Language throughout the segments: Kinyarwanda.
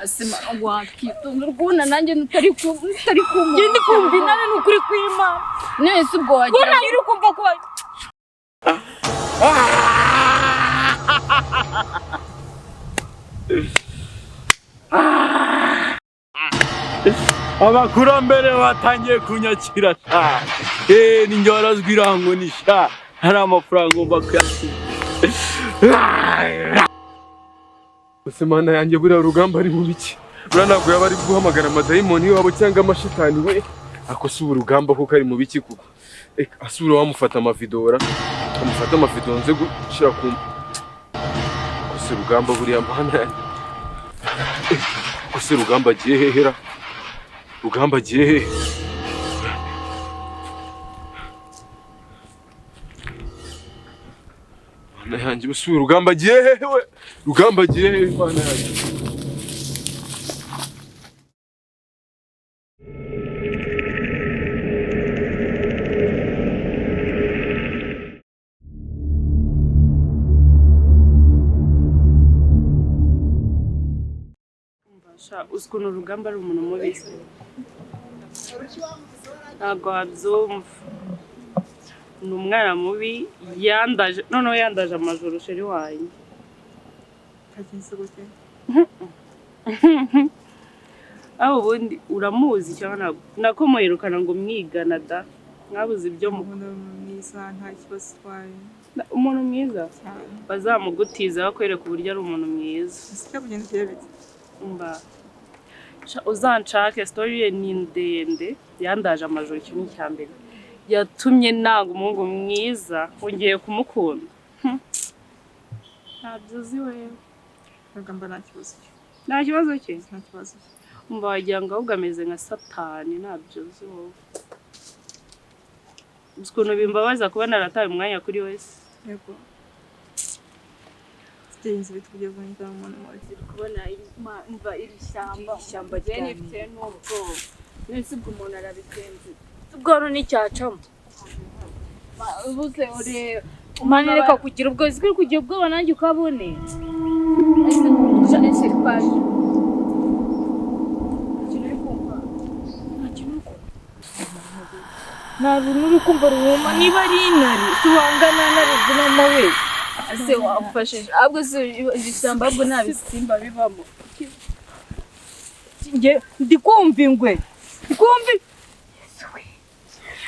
Asima wakitonda urwuna nanjye ntari kumva. Njye ndi kumva intare ni ukuri kw'Imana. Nese ubwo wagira Ko uri kumva ko Abakurambere batangiye kunyakira sha. Ni njye warazwi irangoni sha. Hari amafaranga ngomba kuyasiga. Ese mana yanjye, buriya Rugamba ari mu biki? Buriya ntabwo yaba ari guhamagara amadayimoni iwabo cyangwa amashitani we? Ako si Urugamba kuko ari mu biki kuko? Eka asubira wamufata amavidora, amufata amavideo nze gushira ku. Ako si Rugamba buriya mana yanjye. Ako si Rugamba agiye hehera? Rugamba agiye hehe? Mana yanjye, ubu Rugamba agiye hehe we? Rugamba agiye hehe mana yanjye? Uzi ukuntu Urugamba ari umuntu mubi, ntabwo wabyumva. Ni umwana mubi, yandaje, noneho yandaje amajoro chéri wanjye. Kagenze gute? Aho ubundi uramuzi cyangwa ntabwo? Nako muherukana ngo mwigana da, mwabuze ibyo mu Umuntu mwiza, nta kibazo utwaye. Umuntu mwiza. Cyane. Bazamugutiza bakwereka uburyo ari umuntu mwiza. Ese cyakugendekeye bite? Umva, uzanshake, story ye ni ndende. Yandaje amajoro, icyo ni icya mbere yatumye nanga umuhungu mwiza ngiye kumukunda. Ntabyo uzi wewe. Rugamba nta kibazo cye. Nta kibazo cye. Nta kibazo cye. Umva, wagira ngo ahubwo ameze nka Satani. Ntabyo uzi wowe. Uzi ukuntu bimbabaza kuba narataye umwanya kuri wese? Yego. Byagenze bite kugeza ubu njyana umuntu mubi? Kubona mva iri shyamba. Ishyamba Njye ryane. nifite n'ubwoba. Nese ubwo umuntu arabigenza? Ubwo nticyacamo. Ubuse ureba. Mana, reka kugira ubwoba, uzi ko uri kugira ubwoba nanjye ukabone. Ese twaje. Ikintu uri kumva? Nta kintu uri kumva. Nta runtu uri kumva ruhuma, niba ari intare tuwangana ntare mama we. Ese wamfashije ahubwo? Se iri shyamba ahubwo nta bisimba bibamo? Njye ndi kumva ingwe, ndi kumva.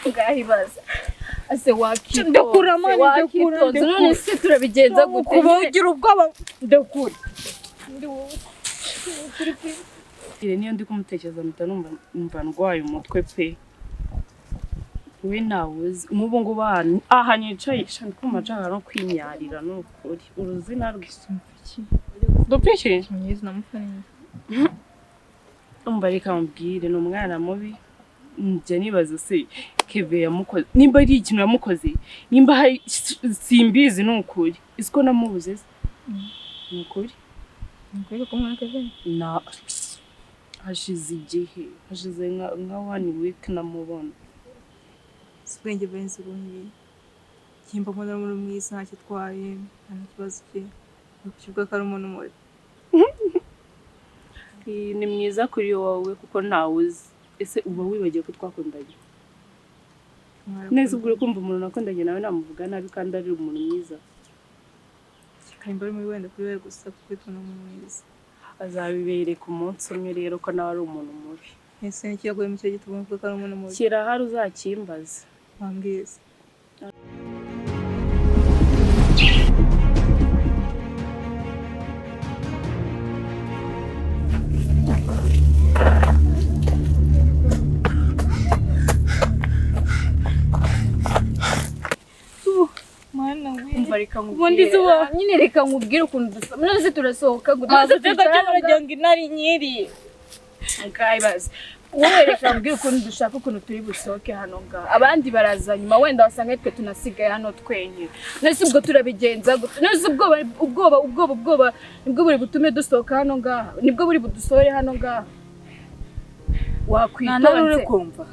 Ngaho ibaza. Ese wakitonze? Ndekura, mani, ndekura, Wakitonze. ndekura. None se turabigenza gute? Kuba ugira ubwoba, ndekura. Niyo ndi kumutekereza mpita numva ndwaye umutwe pe. We ntawe uzi nk'ubu ngubu aha nicaye sha, ndi kumva nshaka no kwinyarira. Ni ukuri uruzina rwe dupiki. Mwiza namufaniye. Umva, reka mubwire, ni umwana mubi. Njya nibaza se Keve yamukoze, nimba ari ikintu yamukoze, nimba hari, simbizi. Ni ukuri izi ko namubuze se? Ni ukuri. Ni ko mwana Kevin. Na hashize igihe, hashize nka one week namubona. Si ubwenge burenze ubundi. Kimba mbona ari umuntu mwiza, ntacyo atwaye, nta n'ikibazo cye. Ni ukuvuga ko ari umuntu mubi. Ni mwiza kuri wowe kuko ntawe uzi. Ese uba wibagiwe ko twakundanye neza? Ubwo uri kumva umuntu nakundanye nawe namuvuga nabi kandi ari umuntu mwiza? Karimba ari mubi wenda kuri we gusa, kuko tubona umuntu mwiza. Azabibereka umunsi umwe rero ko nawe ari umuntu mubi. Ese ni iki yaguye mu cyo gituma uvuga ko ari umuntu mubi? Kirahari, uzakimbaza. Wambwiza. Mana we. Umva, reka Ubundi nkubwire. izuba- Nyine reka nkubwire ukuntu dusa. None se turasohoka gute? Ntazo Twicara teka hano. uragira ngo intare inyiri. Ngaho wowe, reka mbwire ukuntu dushaka, ukuntu turi busohoke hano ngaha. Abandi baraza nyuma, wenda wasanga twe tunasigaye hano twenyine. None se ubwo turabigenza gute? None se ubwoba, ubwoba, ubwoba, ubwoba nibwo buri butume dusohoka hano ngaha? Nibwo buri budusohore hano ngaha? Nta ntare uri Wakwitonze. kumva.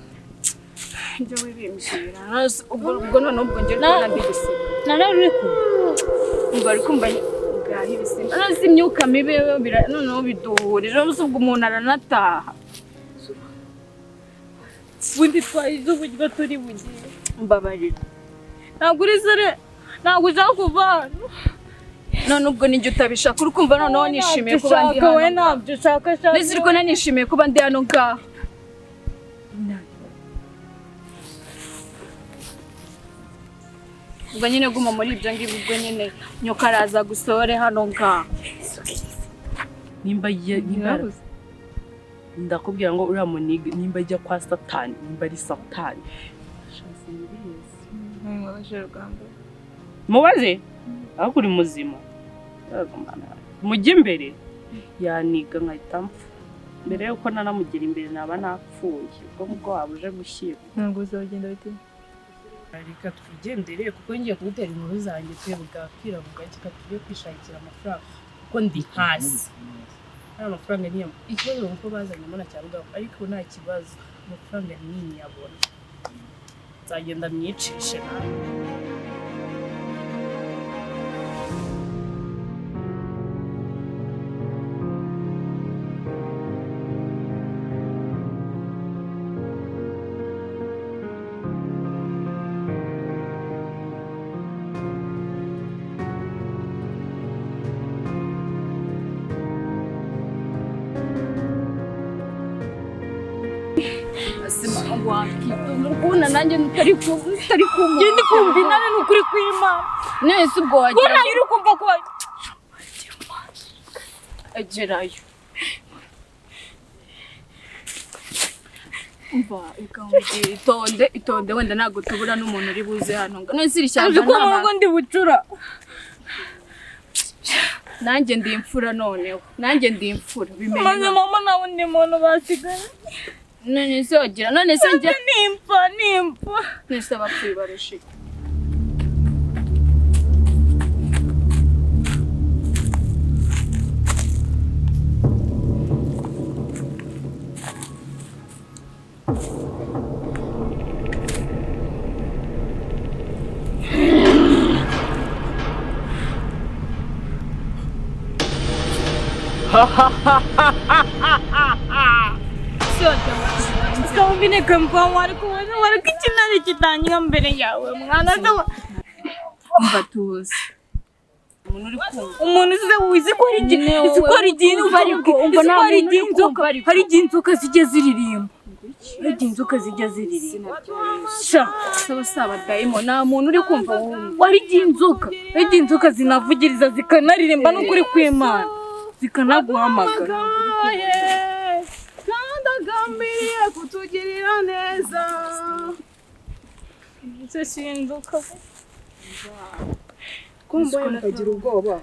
Ibyo wibimbwira. None se ubwo noneho ubwo njye kubona ndi guseka. Nta ntare uri kumva. Umva, uri kumva? Ngaho nk'ibisimba. None se imyuka mibi yo noneho biduhurije, ubu ubwo umuntu aranataha. Ubundi twahize uburyo turi bugiye. Mbabarira. Ntabwo uri sore, ntabwo ushaka kuva hano. None ubwo nijye utabishaka, uri kumva noneho nishimiye kuba ndi Ntabyo ushaka, we hano. ntabyo ushaka shaka. Nese uri kubona nishimiye kuba ndi hano ngaha. Ubwo nyine guma muri ibyo ngibyo, ubwo nyine nyoka araza gusohore hano ngaha. Nimba nimba ndakubwira ngo uriya muniga nimba ajya kwa Satani, nimba ari Satani. Mubaze ariko uri muzima. Mujye imbere yaniga nkahita mpfa. Mbere yuko nanamugira imbere naba napfuye. Ubwo ubwo waba uje gushyira. Ntabwo uzagenda bite? Reka twigendere kuko ngiye kugutera inkuru zanjye pe bwakira bugacya tujye kwishakira amafaranga kuko ndi hasi. Hari amafaranga niyo ikibazo nuko bazanyemo na cyarugabo ariko nta kibazo amafaranga ninyabona. Nzagenda myicishe nawe. Kubona nanjye ntari kumva. Ngende kumva intare ni ukuri kw'Imana. Nese ubwo wagira. Kubona uri kumva ko agerayo. Umva ikambwira itonde itonde wenda ntabwo tubura n'umuntu uri buze hano. Nese iri shyamba nzi ko mu rugo ndi bucura. Nanjye ndi imfura noneho. Nanjye ndi imfura bimenye. Maze mama nta wundi muntu basigaye. None se wagira none se njye nimfa nimfa. Nese abapfuye barushika. Mbatuza. Umuntu uzi uzi ko ari igihe hari igihe inzoka zijya ziririmba. Hari igihe inzoka zijya ziririmba. Sha saba saba dayimo nta muntu uri kumva wumva. Hari igihe inzoka zinavugiriza zikanaririmba n'ukuri kw'Imana zikanaguhamagara. Kandi agambiriye kutugirira neza. Ese sinzoka. Kumva mukagira ubwoba.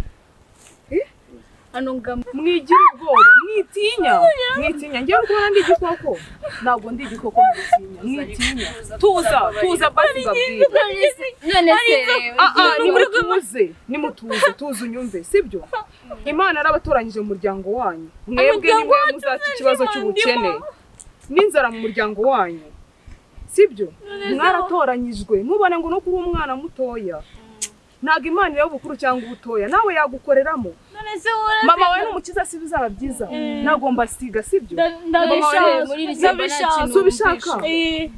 Hano ngamba mwigira ubwoba, mwitinya. Mwitinya. Ngiye kubona ndi igikoko. Ntabwo ndi igikoko mwitinya. Mwitinya. Tuza, tuza basi mbabwire. None se nimutuze, nimutuze, tuze unyumve, sibyo? Imana yarabatoranyije mu muryango wanyu. Mwebwe nimwe muzaca ikibazo cy'ubukene n'inzara mu muryango wanyu. Sibyo? Mwaratoranyijwe. Ntubone ngo no kuri umwana mutoya. Ntabwo Imana ireba ubukuru cyangwa ubutoya, nawe yagukoreramo. Mama wawe n'umukiza si bizaba byiza. Ntabwo mbasiga, sibyo? Ndabishaka. Subishaka.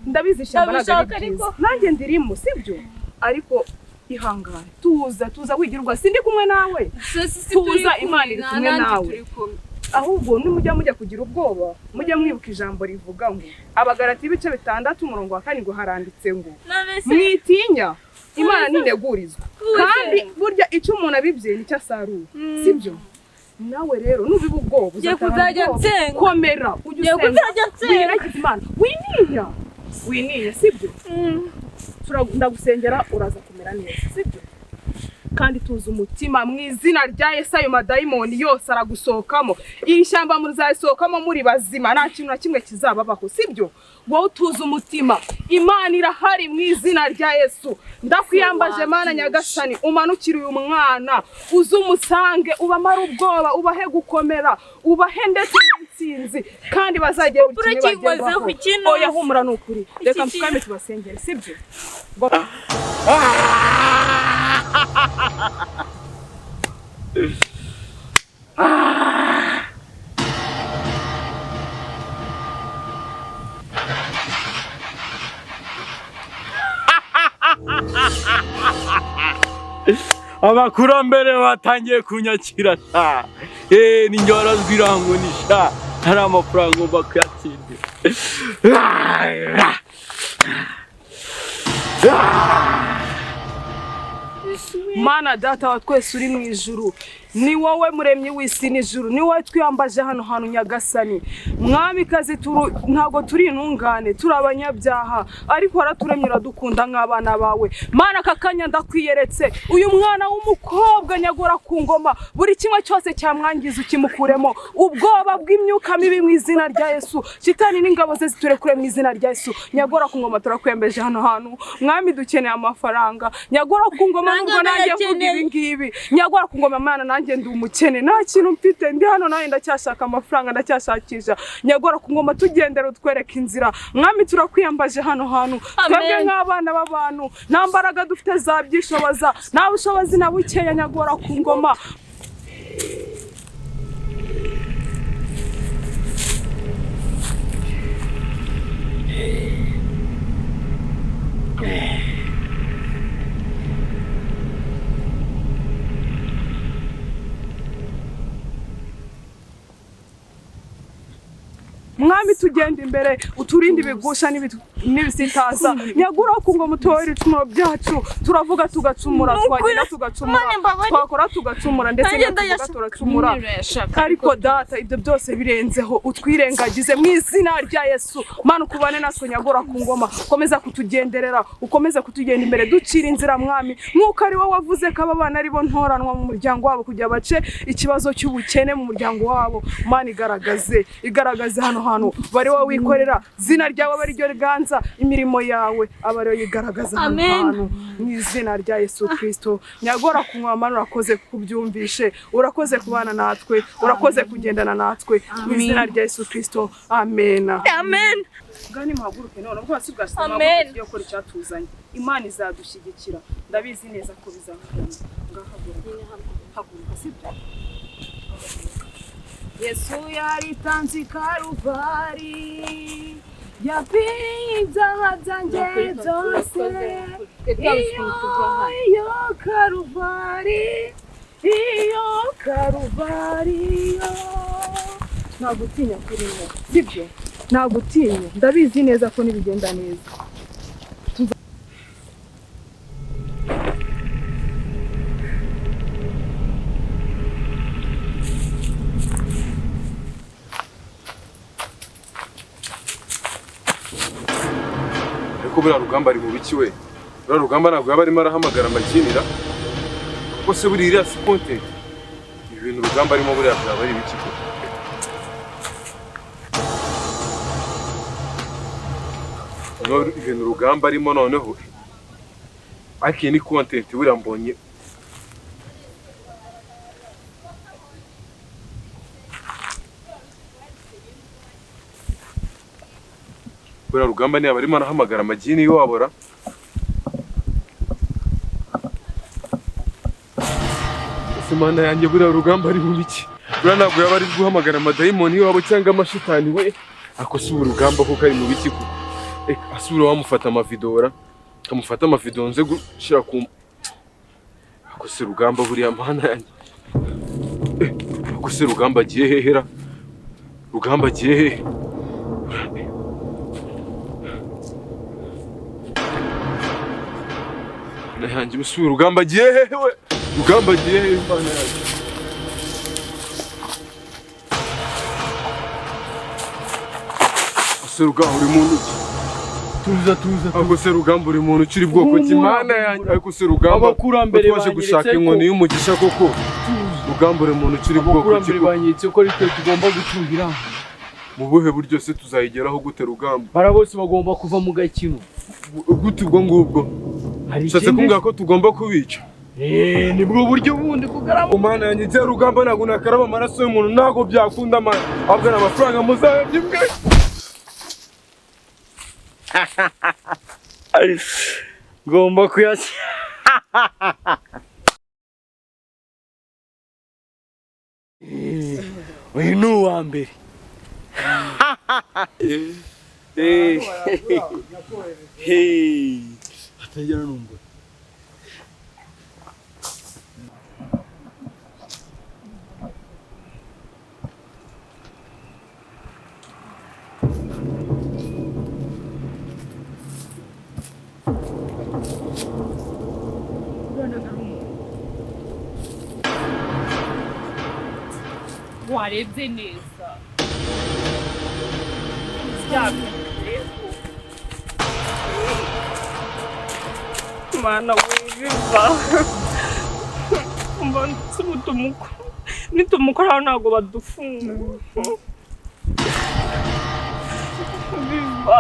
Ndabizi ishyamba ntabwo ari byiza. Nanjye ndirimo, sibyo? Ariko ihangane, tuza, tuza wigirwa. Sindi kumwe nawe. Tuza, Imana iri kumwe nawe. Ahubwo nimujya mujya kugira ubwoba, mujya mwibuka ijambo rivuga ngo Abagalati ibice 6 umurongo wa 7 haranditse ngo mwitinya Imana ntinegurizwa. Kandi burya icyo umuntu abibye nicyo asarura, sibyo? Nawe rero nubiba ubwoba uzajya nsenga. Komera ujye usenga. Wiragize Imana. Wininya. Wininya, sibyo? Ndagusengera uraza kumera neza, sibyo? Kandi tuza umutima mu izina rya Yesu, ayo madayimoni yose aragusohokamo. Iri shyamba muzayisohokamo muri bazima, nta kintu na kimwe kizababaho, sibyo? Wowe utuza umutima, Imana irahari mu izina rya Yesu. Ndakwiyambaje Mana Nyagasani, umanukire uyu mwana, uze umusange, ubamare ubwoba, ubahe gukomera, ubahe ndetse n'intsinzi, kandi bazagiye buri kimwe bagerwaho. Oya humura ni ukuri, reka mfukame tubasengere, sibyo? Abakurambere batangiye kunyakira sha. Ni njye warazwe irango ni sha. Hari amafaranga ngomba kuyatsindira. Mana data wa twese uri mu ijuru, ni wowe muremyi w'isi n'ijuru, ni wowe twiyambaje hano hantu Nyagasani. Mwamikazi, ntabwo turi intungane, turi abanyabyaha, ariko waraturemye uradukunda nk'abana bawe. Mana, aka kanya ndakwiyeretse uyu mwana w'umukobwa nyagora ku ngoma, buri kimwe cyose cyamwangiza ukimukuremo, ubwoba bw'imyuka mibi mu izina rya Yesu, shitani n'ingabo ze ziturekure mu izina rya Yesu. Nyagora ku ngoma, turakwembeje hano hantu mwami, dukeneye amafaranga. Nyagora ku ngoma, nubwo nanjye mvuga ibi ngibi, nyagora ku ngoma, mana, nanjye ndi umukene, nta kintu mfite, ndi hano nanjye ndacyashaka amafaranga, ndacyashakisha. Nyagora ku ngoma, tugendera utwereka inzira. Mwami, turakwiyambaje hano hantu, twebwe nk'abana b'abantu nta mbaraga dufite zabyishoboza, nta bushobozi na bukeya. Nyagora ku ngoma. Mwami, tugenda imbere, uturinde ibigusha n'ibisitaza. Nyagura ku ngoma, utore ibicumuro byacu. Turavuga tugacumura, twagenda tugacumura, twakora tugacumura, ndetse tuvuga turacumura, ariko data ibyo byose birenzeho, utwirengagize mu izina rya Yesu. Mana, ukubane natwe. Nyagura ku ngoma, ukomeza kutugenderera, ukomeza kutugenda imbere, ducira inzira. Mwami, nk'uko ari wowe wavuze ko aba bana ari bo ntoranwa mu muryango wabo kugira bace ikibazo cy'ubukene mu muryango wabo, Mana, igaragaze, igaragaze hano hantu bari wowe wikorera, zina ryawe abe ariryo riganza, imirimo yawe aba ariyo yigaragaza hano hantu mu izina rya Yesu Kristo. Nyagora ku ngoma, urakoze kubyumvishe, urakoze kubana natwe, urakoze kugendana natwe mu izina rya Yesu Kristo, amena. Amen. Gani muhaguruke none ubwo hasi bwasize, Amen. muhaguruke tugiye gukora icyatuzanye. Imana izadushyigikira, ndabizi neza ko bizakunda. Ngahaguruka, haguruka, sibyo? Yesu yaritanze i Karuvari, yapfiriye ibyaha byanjye byose. Iyo Karuvari, iyo Karuvari, yo nta gutinya kurimo, sibyo? Nta gutinya, ndabizi neza ko nibigenda neza. Ariko buriya Rugamba ari mu biki we? Buriya Rugamba ntabwo yaba arimo arahamagara amakinira? Kuko se buriya iriya si content? Ibi bintu Rugamba arimo buriya byaba ari ibiki koko? Noneho ibintu Rugamba arimo noneho, ariko iyi ni content buriya mbonye. Buriya Rugamba ntiyaba arimo arahamagara amagini iwabo ra? Ese Mana yanjye, buriya Rugamba ari mu biki? Buriya ntabwo yaba ari guhamagara amadayimoni iwabo cyangwa amashitani we? Ako si ubu Rugamba koko ari mu biki koko? Asubira wamufata amavideo ra? Kamufata amavideo nze gushira ku. Ako se Rugamba buriya, Mana yanjye. Ako se Rugamba agiye hehe ra? Rugamba agiye hehe? Mana yanjye, ubu Rugamba agiye hehe we? Rugamba agiye hehe, Mana yanjye? Ese Rugamba uri muntu ki? Tuza, tuza. Ariko se Rugamba uri muntu ukiri bwoko ki, Mana yanjye? Ariko se Rugamba, Abakurambere twaje gushaka banyeretse inkoni ko- y'umugisha koko. Rugamba uri muntu ukiri bwoko ki Abakurambere koko? banyeretse ko ari twe tugomba gutunga. Mu buhe buryo se? Tuzayigeraho gute, Rugamba? Bara bose bagomba kuva mu gakino. Gute ubwo ngubwo? Hari Ushatse ikindi? kumbwira ko tugomba kubica? Nibwo buryo bundi kugarama. Mana yanjye, njye Rugamba ntabwo nakaraba amaraso y'umuntu, ntabwo byakunda mana. Ahubwo ni amafaranga muzayarya imbwa. Ngomba kuyashyira. Uyu ni uwa mbere. Atagera numva. Warebye neza. Mana wibiva umva nitumukora ntabwo badufunga. Biva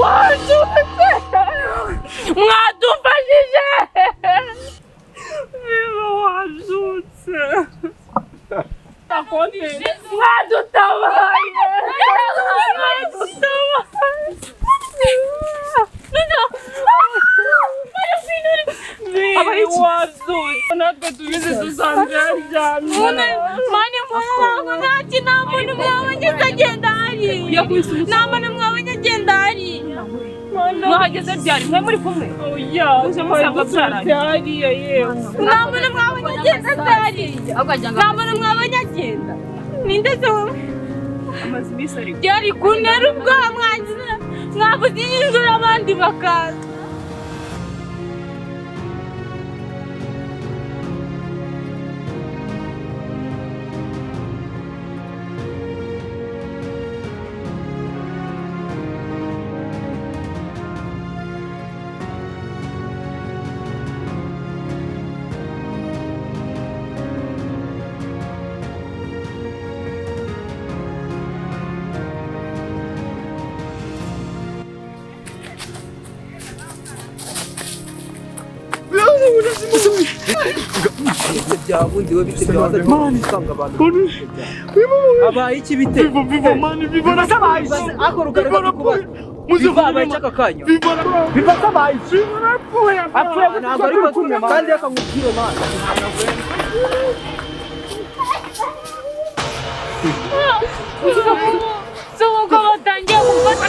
wazutse, mwadufashije. Biva wazutse, mwadutabaye, mwadutabaye. Natwe tubizi dusanzwe yaryamye. Mani mwana ntacyo, nta muntu mwabonye agenda hariya, nta muntu mwabonye agenda hariya. Mwahageze ryari? Mwe muri kumwe? Oya, musanga hariya yewe. Nta muntu mwabonye agenda hariya, nta muntu mwabonye agenda. Ninde se wowe? Amaze iminsi ariko byari kuntera ubwoba, mwagize mwavuze injura abandi bakaza. Abaye iki bite? Ubwo batangiye gufata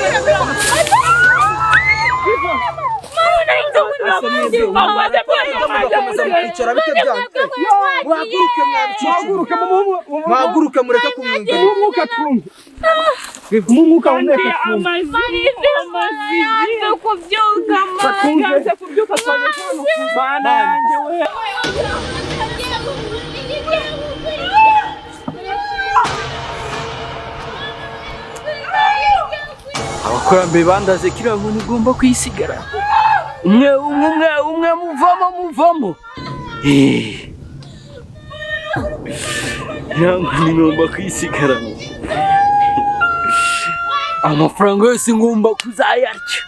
mwahaguruke mureke kumwumva. Umwuka twumve. Umwuka umwuka twumve. Yanze kubyuka. Yanze kubyuka bana yanjye we. Abakurambere bandaze kiriya nkoni igomba kuyisigara. Umwe umwe umwe umwe muvamo muvamo. Kiriya nkoni ngomba kuyisigarana. Amafaranga yose ngomba kuzayarya.